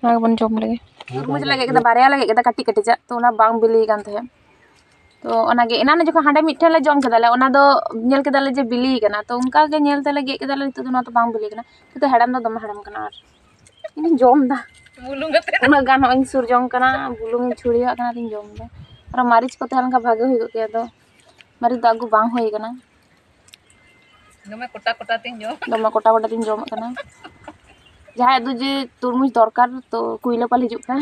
ᱱᱚᱣᱟ ᱜᱮᱵᱚᱱ ᱡᱚᱢ ᱞᱮᱜᱮ᱾ ᱛᱩᱨᱢᱩᱡᱽ ᱞᱮ ᱜᱮᱫ ᱠᱮᱫᱟ, ᱵᱟᱨᱭᱟ ᱞᱮ ᱜᱮᱫ ᱠᱮᱫᱟ, ᱠᱟᱹᱴᱤᱡ ᱠᱟᱹᱴᱤᱡᱟᱜ, ᱛᱚ ᱚᱱᱟ ᱵᱟᱝ ᱵᱤᱞᱤ ᱠᱟᱱ ᱛᱟᱦᱮᱸᱫ᱾ ᱛᱚ ᱚᱱᱟᱜᱮ ᱮᱱᱟᱱ ᱡᱚᱠᱷᱚᱱ ᱦᱟᱸᱰᱮ ᱢᱤᱫᱴᱷᱮᱱ ᱞᱮ ᱡᱚᱢ ᱠᱮᱫᱟ ᱞᱮ, ᱚᱱᱟ ᱫᱚ ᱧᱮᱞ ᱠᱮᱫᱟ ᱞᱮ ᱡᱮ ᱵᱤᱞᱤ ᱠᱟᱱᱟ, ᱛᱚ ᱚᱱᱠᱟ ᱜᱮ ᱧᱮᱞ ᱛᱮᱞᱮ ᱜᱮᱫ ᱠᱮᱫᱟ ᱞᱮ, ᱱᱤᱛᱚᱜ ᱫᱚ ᱱᱚᱣᱟ ᱫᱚ ᱵᱟᱝ ᱵᱤᱞᱤ ᱠᱟᱱᱟ, ᱠᱤᱱᱛᱩ ᱦᱮᱲᱮᱢ ᱫᱚ ᱫᱚᱢᱮ ᱦᱮᱲᱮᱢ ᱠᱟᱱᱟ᱾ ᱟᱨ ᱤᱧ ᱡᱚᱢ ᱮᱫᱟ᱾ ᱵᱩᱞᱩᱝ ᱟᱛᱮ᱾ ᱩᱱᱟᱹᱜ ᱜᱟᱱ ᱦᱚᱸᱜ ᱤᱧ ᱥᱩᱨ ᱡᱚᱝ ᱠᱟᱱᱟ, ᱵᱩᱞᱩᱝ ᱤᱧ ᱪᱷᱩᱲᱭᱟᱹᱣᱟᱜ ᱠᱟᱱᱟ, ᱟᱨᱤᱧ ᱡᱚᱢ ᱮᱫᱟ᱾ ᱟᱨᱚ ᱢᱟᱹᱨᱤᱪ ᱠᱚ ᱛᱟᱦᱮᱸ ᱞᱮᱱᱠᱷᱟᱱ ᱵᱷᱟᱜᱮ ᱦᱩᱭ ᱠᱚᱜ ᱠᱮᱭᱟ, ᱟᱫᱚ ᱢᱟᱹᱨᱤᱪ ᱫᱚ ᱟᱹᱜᱩ ᱵᱟᱝ ᱦᱩᱭ ᱠᱟᱱᱟ᱾ ᱫᱚᱢᱮ ᱠᱚᱴᱟ ᱠᱚᱴᱟ ᱛᱤᱧ ᱡᱚᱢ᱾ ᱫᱚᱢᱮ ᱠᱚᱴᱟ ᱠᱚᱴᱟ ᱛᱤᱧ ᱡᱚᱢᱮᱫ ᱠᱟᱱᱟ᱾ ᱡᱟᱦᱟᱸᱭᱟᱜ ᱫᱚ ᱡᱮ ᱛᱩᱨᱢᱩᱡᱽ ᱫᱚᱨᱠᱟᱨ, ᱛᱚ ᱠᱩᱭᱞᱟᱹᱯᱟᱞ ᱦᱤᱡᱩᱜ ᱯᱮ᱾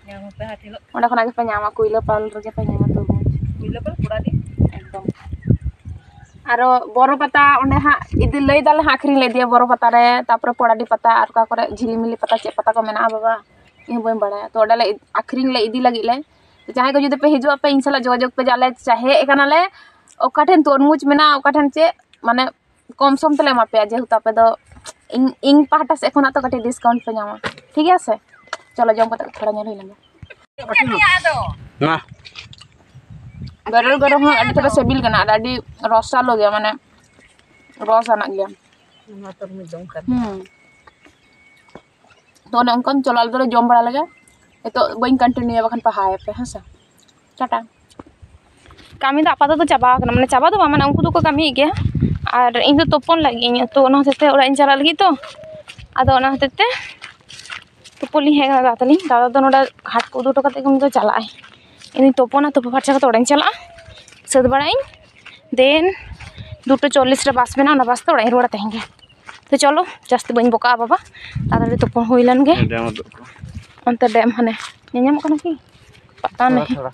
ᱧᱟᱢ ᱟᱯᱮ ᱦᱟᱴ ᱦᱤᱞᱳᱜ᱾ ᱚᱸᱰᱮ ᱠᱷᱚᱱᱟᱜ ᱜᱮᱯᱮ ᱧᱟᱢᱟ, ᱠᱩᱭᱞᱟᱹᱯᱟᱞ ᱨᱮᱜᱮ ᱯᱮ ᱧᱟᱢᱟ ᱛᱩᱨᱢᱩᱡᱽ᱾ ᱠᱩᱭᱞᱟᱹᱯᱟᱞ ᱯᱚᱲᱟᱰᱤ᱾ ᱮᱠᱫᱚᱢ᱾ ᱟᱨᱚ ᱵᱚᱨᱚ ᱯᱟᱛᱟ ᱚᱸᱰᱮ ᱦᱟᱸᱜ ᱤᱫᱤ, ᱞᱟᱹᱭ ᱫᱟᱞᱮ ᱦᱟᱸᱜ ᱟᱹᱠᱷᱨᱤᱧ ᱞᱮ ᱤᱫᱤᱭᱟ ᱵᱚᱨᱚ ᱯᱟᱛᱟ ᱨᱮ, ᱛᱟᱯᱚᱨᱮ ᱯᱚᱲᱟᱰᱤ ᱯᱟᱛᱟ ᱟᱨ ᱚᱠᱟ ᱠᱚᱨᱮ ᱡᱷᱤᱞᱤᱢᱤᱞᱤ ᱯᱟᱛᱟ ᱪᱮᱫ ᱯᱟᱛᱟ ᱠᱚ ᱢᱮᱱᱟᱜᱼᱟ ᱵᱟᱵᱟ, ᱤᱧ ᱦᱚᱸ ᱵᱟᱹᱧ ᱵᱟᱲᱟᱭᱟ᱾ ᱛᱚ ᱚᱸᱰᱮ ᱞᱮ ᱟᱹᱠᱷᱨᱤᱧ ᱞᱮ ᱤᱫᱤ ᱞᱟᱹᱜᱤᱫ ᱞᱮ᱾ ᱛᱚ ᱡᱟᱦᱟᱸᱭ ᱠᱚ ᱡᱩᱫᱤ ᱯᱮ ᱦᱤᱡᱩᱜ ᱟᱯᱮ ᱤᱧ ᱥᱟᱞᱟᱜ ᱡᱳᱜᱟᱡᱳᱜᱽ ᱯᱮ, ᱡᱮ ᱟᱞᱮ ᱪᱟ-, ᱦᱮᱡ ᱟᱠᱟᱱᱟᱞᱮ, ᱚᱠᱟ ᱴᱷᱮᱱ ᱛᱩᱨᱢᱩᱡᱽ ᱢᱮᱱᱟᱜᱼᱟ, ᱚᱠᱟ ᱴᱷᱮᱱ ᱪᱮᱫ, ᱢᱟᱱᱮ ᱠᱚᱢ ᱥᱚᱢ ᱛᱮᱞᱮ ᱮᱢᱟ ᱯᱮᱭᱟ, ᱡᱮᱦᱮᱛᱩ ᱟᱯᱮ ᱫᱚ ᱤᱧ, ᱤᱧ ᱯᱟᱦᱴᱟ ᱥᱮᱫ ᱠᱷᱚᱱᱟᱜ ᱛᱚ ᱠᱟᱹᱴᱤᱡ discount ᱯᱮ ᱧᱟᱢᱟ, ᱴᱷᱤᱠ ᱜᱮᱭᱟ ᱥᱮ? ᱪᱚᱞᱚ ᱡᱚᱢ ᱠᱟᱛᱮ ᱛᱷᱚᱲᱟ ᱧᱮᱞ ᱦᱩᱭ ᱞᱮᱱ ᱜᱮ᱾ ᱢᱟ᱾ ᱵᱮᱨᱮᱞ ᱜᱮ ᱨᱮᱦᱚᱸ ᱟᱹᱰᱤ ᱪᱮᱦᱨᱟ ᱥᱤᱵᱤᱞ ᱠᱟᱱᱟ ᱟᱨ ᱟᱹᱰᱤ ᱨᱚᱥᱟᱞᱳ ᱜᱮᱭᱟ, ᱢᱟᱱᱮ ᱨᱚᱥ ᱟᱱᱟᱜ ᱜᱮᱭᱟ᱾ ᱱᱚᱣᱟ ᱛᱚᱨᱢᱩᱡᱽ ᱡᱚᱢ ᱠᱟᱱ᱾ ᱦᱩᱸ᱾ ᱛᱚ ᱚᱱᱮ ᱚᱱᱠᱟᱱ, ᱪᱚᱞᱚ ᱟᱞᱮ ᱫᱚᱞᱮ ᱡᱚᱢ ᱵᱟᱲᱟ ᱞᱮᱜᱮ᱾ ᱱᱤᱛᱚᱜ ᱵᱟᱹᱧ ᱠᱚᱱᱴᱤᱱᱤᱭᱩᱭᱟ, ᱵᱟᱠᱷᱟᱱ ᱯᱮ ᱦᱟᱭᱟᱯᱮ, ᱦᱮᱸ ᱥᱮ᱾ ᱴᱟᱴᱟ᱾ ᱠᱟᱹᱢᱤ ᱫᱚ ᱟᱯᱟᱛᱚᱛᱚ ᱪᱟᱵᱟ ᱟᱠᱟᱱᱟ, ᱢᱟᱱᱮ ᱪᱟᱵᱟ ᱫᱚ ᱵᱟᱝ, ᱢᱟᱱᱮ ᱩᱱᱠᱩ ᱫᱚᱠᱚ ᱠᱟᱹᱢᱤᱭᱮᱫ ᱜᱮᱭᱟ᱾ ᱟᱨ ᱤᱧ ᱫᱚ ᱛᱩᱯᱩᱱ ᱞᱟᱹᱜᱤᱫ ᱤᱧ, ᱛᱚ ᱚᱱᱟ ᱦᱚᱛᱮᱡ ᱛᱮ ᱚᱲᱟᱜ ᱤᱧ ᱪᱟᱞᱟᱜ ᱞᱟᱹᱜᱤᱫ ᱛᱚ᱾ ᱟᱫᱚ ᱚᱱᱟ ᱦᱚᱛᱮᱡ ᱛᱮ ᱛᱩᱯᱩᱱ ᱞᱤᱧ ᱦᱮᱡ ᱟᱠᱟᱱᱟ ᱫᱟᱫᱟ ᱛᱟᱹᱞᱤᱧ᱾ ᱫᱟᱫᱟ ᱫᱚ ᱱᱚᱰᱮ ᱦᱟᱴ ᱠᱚ ᱩᱫᱩᱜ ᱦᱚᱴᱚ ᱠᱟᱛᱮ ᱜᱮ ᱩᱱᱤ ᱫᱚ ᱪᱟᱞᱟᱜᱼᱟᱭ᱾ ᱤᱧ ᱛᱩᱯᱩᱱᱟ, ᱛᱩᱯᱩ ᱯᱷᱟᱨᱪᱟ ᱠᱟᱛᱮ ᱚᱲᱟᱜ ᱤᱧ ᱪᱟᱞᱟᱜᱼᱟ, ᱥᱟᱹᱛ ᱵᱟᱲᱟᱜ ᱟᱹᱧ᱾ ᱫᱮᱱ ᱫᱩᱴᱟ ᱪᱚᱞᱞᱤᱥ ᱨᱮ ᱵᱟᱥ ᱢᱮᱱᱟᱜᱼᱟ, ᱚᱱᱟ ᱵᱟᱥ ᱛᱮ ᱚᱲᱟᱜ ᱤᱧ ᱨᱩᱣᱟᱹᱲᱟ ᱛᱮᱦᱮᱧ ᱜᱮ᱾ ᱛᱚ ᱪᱚᱞᱚ, ᱡᱟᱹᱥᱛᱤ ᱵᱟᱹᱧ ᱵᱚᱠᱟᱜᱼᱟ ᱵᱟᱵᱟ, ᱛᱟᱲᱟᱛᱟᱲᱤ ᱛᱩᱯᱩ ᱦᱩᱭ ᱞᱮᱱ ᱜᱮ᱾ ᱰᱮᱢ ᱩᱫᱩᱜ ᱠᱚ᱾ ᱚᱱᱛᱮ ᱰᱮᱢ ᱦᱟᱱᱮ ᱧᱮᱧᱟᱢᱚᱜ ᱠᱟᱱᱟ ᱠᱤ? ᱯᱟᱛᱟ ᱱᱮ᱾ ᱛᱷᱚᱲᱟ, ᱛᱷᱚᱲᱟ᱾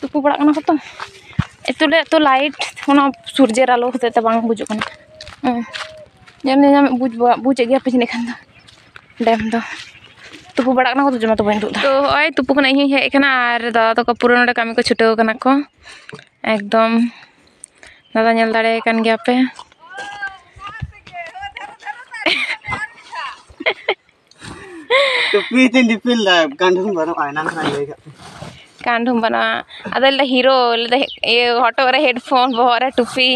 ᱛᱩᱯᱩ ᱵᱟᱲᱟᱜ ᱠᱟᱱᱟ ᱠᱚ ᱛᱚ᱾ ᱮᱛᱚ ᱞᱮ, ᱮᱛᱚ ᱞᱟᱭᱤᱴ, ᱚᱱᱟ ᱥᱩᱨᱡᱮᱨ ᱟᱞᱚ ᱦᱚᱛᱮᱡ ᱛᱮ ᱵᱟᱝ ᱵᱩᱡᱩᱜ ᱠᱟᱱᱟ᱾ ᱦᱮᱸ᱾ ᱧᱮᱞ ᱧᱮᱧᱟᱢ ᱵᱩᱡᱽ, ᱵᱩᱡᱮᱫ ᱜᱮᱭᱟ ᱯᱮ ᱡᱟᱹᱱᱤᱡ ᱠᱷᱟᱱ ᱫᱚ᱾ ᱰᱮᱢ ᱫᱚ ᱛᱩᱯᱩ ᱵᱟᱲᱟᱜ ᱠᱟᱱᱟ ᱠᱚ ᱛᱚ, ᱡᱚᱢᱟ ᱛᱚ ᱵᱟᱹᱧ ᱩᱫᱩᱜ ᱮᱫᱟ᱾ ᱛᱚ ᱦᱚᱸᱜᱼᱚᱭ ᱛᱩᱯᱩ ᱠᱷᱚᱱᱟᱜ ᱤᱧ ᱦᱚᱸᱧ ᱦᱮᱡ ᱟᱠᱟᱱᱟ ᱟᱨ ᱫᱟᱫᱟ ᱛᱟᱠᱚ ᱯᱩᱨᱟᱹ ᱱᱚᱰᱮ ᱠᱟᱹᱢᱤ ᱠᱚ ᱪᱷᱩᱴᱟᱹᱣ ᱠᱟᱱᱟ ᱠᱚ ᱮᱠᱫᱚᱢ᱾ ᱫᱟᱫᱟ ᱧᱮᱞ ᱫᱟᱲᱮᱭᱟᱭ ᱠᱟᱱ ᱜᱮᱭᱟ ᱯᱮ᱾ ᱴᱩᱯᱤ ᱛᱤᱧ ᱫᱤᱯᱤᱞ ᱫᱟ, ᱠᱟᱸᱰᱷᱩᱢ ᱵᱟᱹᱱᱩᱜᱼᱟ, ᱮᱱᱟᱝ ᱠᱷᱚᱱᱟᱜ ᱤᱧ ᱞᱟᱹᱭ ᱠᱟᱜ ᱯᱮ᱾ ᱠᱟᱸᱰᱷᱩᱢ ᱵᱟᱹᱱᱩᱜᱼᱟ᱾ ᱟᱫᱚ ᱞᱟᱹᱭ ᱫᱟ ᱦᱤᱨᱳ, ᱞᱟᱹᱭ ᱫᱟ ᱤᱭᱟᱹ, ᱦᱚᱴᱚᱜ ᱨᱮ ᱦᱮᱰᱯᱷᱳᱱ, ᱵᱚᱦᱚᱜ ᱨᱮ ᱴᱩᱯᱤ᱾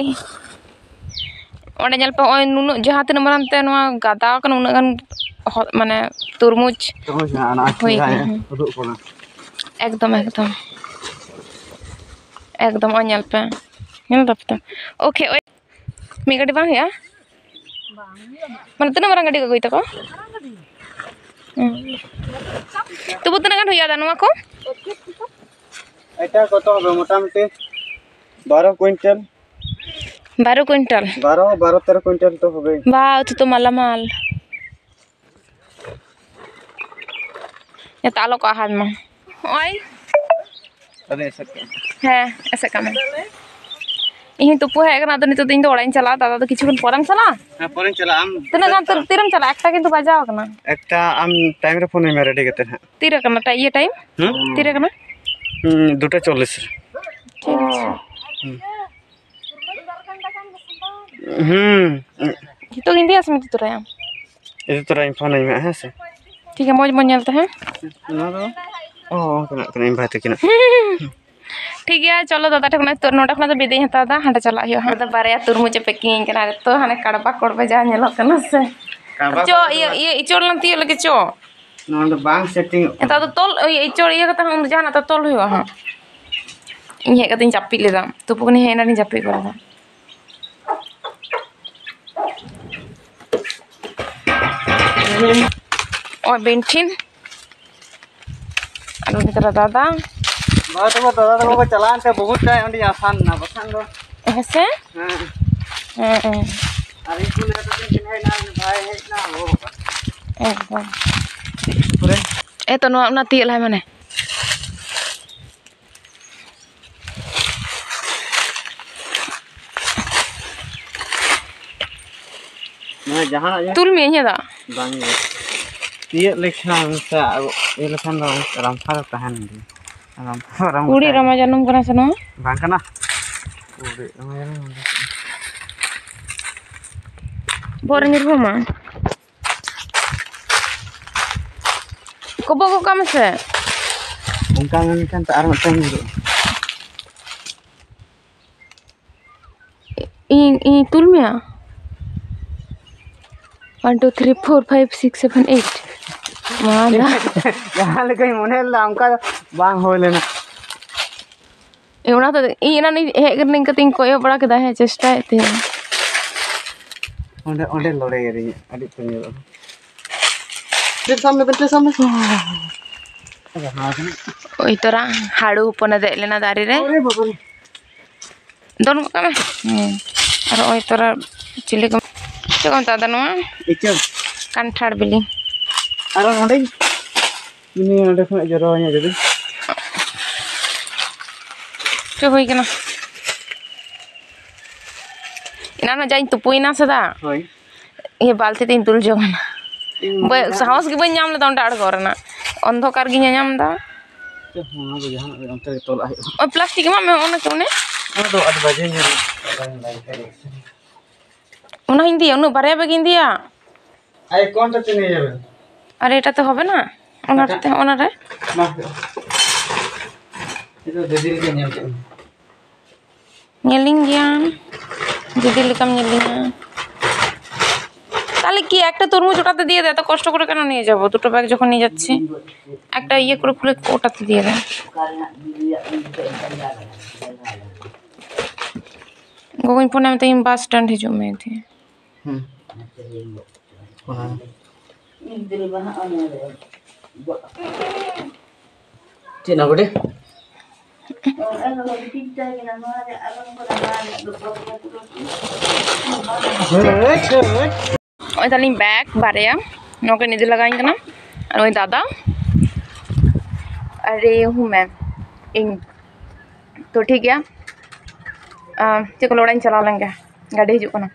ᱚᱸᱰᱮ ᱧᱮᱞ ᱯᱮ, ᱱᱚᱜᱼᱚᱭ ᱱᱩᱱᱟᱹᱜ, ᱡᱟᱦᱟᱸ ᱛᱤᱱᱟᱹᱜ ᱢᱟᱨᱟᱝ ᱛᱮ ᱱᱚᱣᱟ ᱜᱟᱫᱟ ᱠᱟᱱᱟ, ᱩᱱᱟᱹᱜ ᱜᱟᱱ ᱦᱚ-, ᱢᱟᱱᱮ ᱛᱩᱨᱢᱩᱡᱽ ᱛᱩᱨᱢᱩᱡᱽ ᱢᱮᱱᱟᱜᱼᱟ, ᱚᱱᱟ ᱦᱩᱭ ᱟᱠᱷᱨᱤᱧ ᱠᱟᱱᱟ᱾ ᱦᱮᱸ᱾ ᱩᱫᱩᱜ ᱠᱟᱱᱟ᱾ ᱮᱠᱫᱚᱢ, ᱮᱠᱫᱚᱢ᱾ ᱮᱠᱫᱚᱢ, ᱱᱚᱜᱼᱚᱭ ᱧᱮᱞ ᱯᱮ᱾ ᱧᱮᱞ ᱫᱟᱯᱮ ᱛᱚ? ᱳᱠᱮ, ᱳᱭ ᱢᱤᱫ ᱜᱟᱹᱰᱤ ᱵᱟᱝ ᱦᱩᱭᱩᱜᱼᱟ? ᱢᱟᱱᱮ ᱛᱤᱱᱟᱹᱜ ᱢᱟᱨᱟᱝ ᱜᱟᱹᱰᱤ ᱠᱚ ᱟᱹᱜᱩᱭ ᱛᱟᱠᱚ? ᱦᱩᱸ᱾ ᱛᱚᱵᱩ ᱛᱤᱱᱟᱹᱜ ᱜᱟᱱ ᱦᱩᱭᱩᱜᱼᱟ ᱫᱟ ᱱᱚᱣᱟ ᱠᱚ? এটা কত হবে মোটামুটি? বারো কুইন্টাল। বারো কুইন্টাল? বারো, বারো তেরো কুইন্টাল তো হবে। বাহ, তো তো মালামাল। ᱡᱟᱛᱮ ᱟᱞᱚ ᱠᱚ ᱟᱦᱟᱨ ᱢᱟ᱾ ᱱᱚᱜᱼᱚᱭ᱾ ᱟᱫᱚ ᱮᱥᱮᱫ ᱠᱟᱜ ᱢᱮ᱾ ᱦᱮᱸ, ᱮᱥᱮᱫ ᱠᱟᱜ ᱢᱮ᱾ ᱤᱧ ᱦᱚᱸᱧ ᱛᱩᱯᱩ ᱦᱮᱡ ᱟᱠᱟᱱᱟ, ᱟᱫᱚ ᱱᱤᱛᱚᱜ ᱫᱚ ᱤᱧ ᱫᱚ ᱚᱲᱟᱜ ᱤᱧ ᱪᱟᱞᱟᱜᱼᱟ᱾ ᱫᱟᱫᱟ ᱫᱚ ᱠᱤᱪᱷᱩ ᱠᱷᱚᱱ ᱯᱚᱨᱮᱢ ᱪᱟᱞᱟᱜᱼᱟ? ᱦᱮᱸ, ᱯᱚᱨᱮᱧ ᱪᱟᱞᱟᱜᱼᱟ᱾ ᱟᱢ ᱛᱤᱱᱟᱹᱜ ᱜᱟᱱ, ᱛᱤᱨ-, ᱛᱤᱨᱮᱢ ᱪᱟᱞᱟᱜᱼᱟ? ᱮᱠᱴᱟ ᱠᱤᱱᱛᱩ ᱵᱟᱡᱟᱣ ᱟᱠᱟᱱᱟ᱾ ᱮᱠᱴᱟ ᱟᱢ ᱴᱟᱭᱤᱢ ᱨᱮ ᱯᱷᱳᱱ ᱟᱹᱧ ᱢᱮ, ᱨᱮᱰᱤ ᱠᱟᱛᱮ ᱦᱟᱸᱜ᱾ ᱛᱤᱨᱮ ᱠᱟᱱᱟ ᱴᱟ-, ᱤᱭᱟᱹ ᱴᱟᱭᱤᱢ? ᱦᱩᱸ? ᱛᱤᱨᱮ ᱠᱟᱱᱟ? ᱦᱩᱸ, ᱫᱩᱴᱟ ᱪᱚᱞᱞᱤᱥ ᱨᱮ᱾ ᱴᱷᱤᱠ ᱟᱪᱷᱮ᱾ ᱦᱩᱸ᱾ ᱦᱩᱸ᱾ ᱱᱤᱛᱚᱜ ᱜᱤᱧ ᱤᱫᱤᱭᱟ ᱥᱮ ᱤᱫᱤ ᱛᱚᱨᱟᱭᱟᱢ? ᱤᱫᱤ ᱛᱚᱨᱟᱧ ᱯᱷᱳᱱ ᱟᱹᱧ ᱢᱮ, ᱦᱮᱸ ᱥᱮ? ᱴᱷᱤᱠ ᱜᱮᱭᱟ, ᱢᱚᱡᱽ ᱢᱚᱡᱽ ᱧᱮᱞ ᱛᱟᱦᱮᱸ᱾ ᱚᱱᱟ ᱫᱚ, ᱚ, ᱚᱱᱠᱟᱱᱟᱜ ᱠᱟᱱᱟ, ᱤᱧ ᱵᱷᱟᱭ ᱛᱟᱹᱠᱤᱱᱟᱜ᱾ ᱴᱷᱤᱠ ᱜᱮᱭᱟ, ᱪᱚᱞᱚ ᱫᱟᱫᱟ ᱴᱷᱮᱱ ᱠᱷᱚᱱᱟᱜ ᱱᱤᱛᱚᱜ ᱱᱚᱰᱮ ᱠᱷᱚᱱᱟᱜ ᱫᱚ ᱵᱤᱫᱟᱹᱭ ᱤᱧ ᱦᱟᱛᱟᱣ ᱮᱫᱟ, ᱦᱟᱸᱰᱮ ᱪᱟᱞᱟᱜ ᱦᱩᱭᱩᱜᱼᱟ ᱦᱟᱸᱜ᱾ ᱟᱫᱚ ᱵᱟᱨᱭᱟ ᱛᱩᱨᱢᱩᱡᱽ ᱮ packing ᱟᱹᱧ ᱠᱟᱱᱟ, ᱱᱤᱛᱚᱜ ᱦᱟᱱᱮ ᱠᱟᱲᱵᱟ ᱠᱚᱲᱵᱟ ᱡᱟ ᱧᱮᱞᱚᱜ ᱠᱟᱱᱟ ᱥᱮ᱾ ᱪᱚ, ᱤᱭᱟᱹ, ᱤᱭᱟᱹ, ᱤᱪᱚᱲ ᱞᱟᱝ ᱛᱤᱭᱳᱜ ᱞᱟᱹᱜᱤᱫ, ᱪᱚ᱾ ᱱᱚᱣᱟ ᱫᱚ ᱵᱟᱝ ᱥᱮᱴᱤᱝᱚᱜ ᱠᱟᱱᱟ᱾ ᱱᱮᱛᱟᱨ ᱫᱚ ᱛᱚᱞ, ᱤᱭᱟᱹ, ᱤᱪᱚᱲ ᱤᱭᱟᱹ ᱠᱟᱛᱮ ᱦᱚᱸ ᱩᱱ ᱫᱚ ᱡᱟᱦᱟᱱᱟᱜ ᱛᱚ ᱛᱚᱞ ᱦᱩᱭᱩᱜᱼᱟ ᱦᱟᱸᱜ᱾ ᱤᱧ ᱦᱮᱡ ᱠᱟᱛᱮᱧ ᱡᱟᱹᱯᱤᱫ ᱞᱮᱫᱟ᱾ ᱛᱩᱯᱩ ᱠᱟᱹᱱᱟᱹᱧ, ᱦᱮᱡ ᱮᱱᱟᱱᱤᱧ ᱡᱟᱹᱯᱤᱫ ᱜᱚᱫ ᱞᱮᱫᱟ᱾ ᱚ, ᱵᱮᱱᱴᱷᱤᱱ᱾ ᱟᱨ ᱩᱱᱤ ᱛᱟᱨᱟ ᱫᱟᱫᱟ᱾ ᱵᱟᱵᱟ ᱛᱟᱠᱚ, ᱫᱟᱫᱟ ᱛᱟᱠᱚ ᱠᱚ ᱪᱟᱞᱟᱣᱮᱱ ᱛᱮ ᱵᱚᱦᱩᱛ ᱴᱟᱭᱤᱢ ᱟᱹᱰᱤ ᱟᱥᱟᱱ ᱮᱱᱟ, ᱵᱟᱠᱷᱟᱱ ᱫᱚ᱾ ᱦᱮᱸ ᱥᱮ? ᱦᱮᱸ᱾ ᱦᱮᱸ, ᱦᱮᱸ᱾ ᱟᱨ ᱤᱧ ᱠᱚ ᱞᱟᱹᱭ ᱠᱟᱛᱮ ᱪᱮᱫ ᱦᱮᱡ ᱮᱱᱟ, ᱵᱷᱟᱭ ᱦᱮᱡ ᱮᱱᱟ, ᱚ ᱵᱟᱵᱟ᱾ ᱮᱠᱫᱚᱢ᱾ ᱛᱟᱨᱯᱚᱨᱮ? ᱮ ᱛᱚ, ᱱᱚᱣᱟ, ᱚᱱᱟ ᱛᱤᱭᱳᱜ ᱞᱟᱦᱟᱭ ᱢᱟᱱᱮ᱾ ᱢᱟᱱᱮ ᱡᱟᱦᱟᱱᱟᱜ ᱡᱤᱱᱤᱥ ᱛᱩᱞ ᱢᱮ, ᱤᱧᱟᱹᱜ ᱫᱟᱜ᱾ ᱵᱟᱝ ᱜᱮ᱾ ᱛᱤᱭᱳᱜ ᱞᱮᱠᱷᱟᱱ ᱥᱮ ᱤᱭᱟᱹ ᱞᱮᱠᱷᱟᱱ ᱫᱚ ᱨᱟᱢᱯᱷᱟ ᱫᱚ ᱛᱟᱦᱮᱱ ᱜᱮᱭᱟ᱾ ᱨᱟᱢᱯᱷᱟ, ᱨᱟᱢᱯᱷᱟ ᱠᱩᱲᱤ ᱨᱟᱢᱟ ᱡᱟᱹᱱᱩᱢ ᱠᱟᱱᱟ ᱥᱮ ᱱᱚᱣᱟ? ᱵᱟᱝ ᱠᱟᱱᱟ᱾ ᱠᱩᱲᱤ ᱨᱟᱢᱟ ᱡᱟᱹᱱᱩᱢ ᱵᱟᱝ ᱠᱟᱱᱟ᱾ ᱵᱚᱦᱚᱜ ᱨᱮ ᱧᱩᱨᱦᱩ ᱟᱢᱟ᱾ ᱠᱚᱵᱚᱜ ᱜᱚᱜ ᱠᱟᱜ ᱢᱮᱥᱮ᱾ ᱚᱱᱠᱟ ᱢᱮᱱᱠᱷᱟᱱ ᱛᱚ ᱟᱨ ᱢᱤᱫᱴᱟᱝ ᱧᱩᱨᱩᱜᱼᱟ᱾ ᱤᱧ, ᱤᱧ ᱛᱩᱞ ᱢᱮᱭᱟ? One, two, three, four, five, six, seven, eight. ᱢᱟ ᱫᱟ᱾ ᱡᱟᱦᱟᱸ ᱞᱮᱠᱟᱧ ᱢᱚᱱᱮ ᱞᱮᱫᱟ, ᱚᱱᱠᱟ ᱫᱚ ᱵᱟᱝ ᱦᱩᱭ ᱞᱮᱱᱟ᱾ ᱮ, ᱚᱱᱟ ᱫᱚ ᱤᱧ ᱮᱱᱟᱱ ᱤᱧ ᱦᱮᱡ ᱠᱟᱛᱮ ᱤᱧ ᱠᱚᱭᱚᱜ ᱵᱟᱲᱟ ᱠᱮᱫᱟ, ᱦᱮᱸ, ᱪᱮᱥᱴᱟᱭᱮᱫ ᱛᱟᱦᱮᱸᱧ᱾ ᱚᱸᱰᱮ, ᱚᱸᱰᱮ ᱞᱚᱲᱮᱭᱟᱫᱤᱧᱟ, ᱟᱹᱰᱤ ᱩᱛᱟᱹᱨ ᱧᱮᱞᱚᱜᱼᱟ᱾ ᱵᱮᱱ ᱥᱟᱵ ᱢᱮ, ᱵᱮᱱ ᱥᱟᱵ ᱢᱮ᱾ ᱡᱟᱦᱟᱸ ᱠᱟᱱᱟ᱾ ᱳᱭ ᱛᱚᱨᱟ ᱦᱟᱹᱲᱩ ᱦᱚᱯᱚᱱᱮ ᱫᱮᱡ ᱞᱮᱱᱟ ᱫᱟᱨᱮ ᱨᱮ᱾ ᱟᱨᱮ ᱵᱟᱵᱟ ᱨᱮ᱾ ᱫᱚᱱ ᱜᱚᱫ ᱠᱟᱜ ᱢᱮ᱾ ᱦᱮᱸ᱾ ᱟᱨ ᱱᱚᱜᱼᱚᱭ ᱛᱚᱨᱟ ᱪᱤᱞᱤ ᱠᱚ, ᱪᱮᱫ ᱠᱚ ᱢᱮᱛᱟᱜ ᱫᱟ ᱱᱚᱣᱟ? ᱤᱪᱟᱹᱜ᱾ ᱠᱟᱱᱴᱷᱟᱲ ᱵᱤᱞᱤ᱾ ᱟᱨᱚ ᱱᱚᱰᱮ, ᱩᱱᱤ ᱚᱸᱰᱮ ᱠᱷᱚᱱᱟᱜ ᱡᱚᱨᱚ ᱟᱹᱧᱟ ᱡᱩᱫᱤ᱾ ᱪᱮᱫ ᱦᱩᱭ ᱠᱟᱱᱟ? ᱮᱱᱟᱱ ᱦᱚᱸ ᱡᱟᱧ ᱛᱩᱯᱩᱭᱮᱱᱟ ᱥᱮ ᱫᱟ? ᱦᱳᱭ᱾ ᱤᱭᱟᱹ ᱵᱟᱞᱛᱤ ᱛᱤᱧ ᱫᱩᱞ ᱡᱚᱝ ᱮᱱᱟ᱾ ᱤᱧ ᱵᱟᱹ-, ᱢᱚᱱᱮᱭᱮᱫᱟ ᱥᱟᱦᱚᱥ ᱜᱮ ᱵᱟᱹᱧ ᱧᱟᱢ ᱞᱮᱫᱟ ᱚᱸᱰᱮ ᱟᱬᱜᱚ ᱨᱮᱱᱟᱜ᱾ ᱚᱱᱫᱷᱚᱠᱟᱨ ᱜᱤᱧ ᱧᱟᱧᱟᱢ ᱮᱫᱟ᱾ ᱪᱚ, ᱚᱱᱟ ᱫᱚ ᱡᱟᱦᱟᱱᱟᱜ ᱜᱮ ᱚᱱᱛᱮ ᱨᱮ ᱛᱚᱞᱟᱜ ᱦᱩᱭᱩᱜᱼᱟ᱾ ᱳᱭ ᱯᱞᱟᱥᱴᱤᱠ ᱮᱢᱟᱜ ᱢᱮ, ᱚᱱᱟ ᱠᱚ ᱚᱱᱮ᱾ ᱚᱱᱟ ᱫᱚ ᱟᱹᱰᱤ ᱵᱟᱡᱮ ᱧᱮᱞᱚᱜᱼᱟ᱾ ᱚᱱᱟ ᱦᱚᱸᱧ ᱤᱫᱤᱭᱟ, ᱩᱱᱟᱹᱜ ᱵᱟᱨᱭᱟ ᱵᱮᱜᱽ ᱤᱧ ᱤᱫᱤᱭᱟ᱾ ᱟᱨ ᱠᱚᱱᱴᱟ ᱛᱤᱱᱟᱹᱜ ᱤᱭᱟᱹ ᱵᱮᱱ? ᱟᱨ ᱮᱴᱟ ᱛᱮ ᱦᱚᱵᱮ ᱱᱟ? ᱚᱱᱟ ᱟᱪᱪᱷᱟ᱾ ᱛᱮ, ᱚᱱᱟ ᱨᱮ? ᱢᱟ᱾ ᱱᱤᱛᱚᱜ ᱫᱤᱫᱤ ᱞᱮᱠᱟ ᱧᱮᱞ ᱠᱮᱫ ᱢᱮ᱾ ᱧᱮᱞᱤᱧ ᱜᱮᱭᱟᱢ, ᱫᱤᱫᱤ ᱞᱮᱠᱟᱢ ᱧᱮᱞᱤᱧᱟ᱾ ᱚᱠᱟ তাহলে কি একটা তরমুজ ওটাতে দিয়ে দে, এত কষ্ট করে কেন নিয়ে যাবো? দুটো ব্যাগ যখন নিয়ে যাচ্ছি, একটা ইয়ে করে খুলে ওটাতে দিয়ে দে। ᱜᱚᱜᱚᱧ ᱯᱷᱳᱱᱟᱭ ᱢᱮᱛᱟᱭᱟᱹᱧ ᱵᱟᱥ ᱥᱴᱮᱱᱰ ᱦᱤᱡᱩᱜ ᱢᱮ ᱤᱫᱤ᱾ ᱦᱩᱸ᱾ ᱚᱱᱟ᱾ ᱪᱮᱫ ᱱᱟ ᱜᱚᱴᱮ? ᱱᱚᱜᱼᱚᱭ ᱛᱟᱞᱤᱧ ᱵᱮᱜᱽ ᱵᱟᱨᱭᱟ, ᱱᱚᱣᱟ ᱠᱤᱱ ᱤᱫᱤ ᱞᱟᱜᱟᱣᱤᱧ ᱠᱟᱱᱟ᱾ ᱟᱨ ᱱᱩᱭ ᱫᱟᱫᱟ, ᱟᱨᱮ ᱦᱩᱢᱮ, ᱤᱧ᱾ ᱛᱚ ᱴᱷᱤᱠ ᱜᱮᱭᱟ, ᱟᱢ, ᱪᱮᱫ ᱠᱚ ᱞᱟᱹᱭᱟ, ᱚᱲᱟᱜ ᱤᱧ ᱪᱟᱞᱟᱣ ᱞᱮᱱ ᱜᱮ, ᱜᱟᱹᱰᱤ ᱦᱤᱡᱩᱜ ᱠᱟᱱᱟ᱾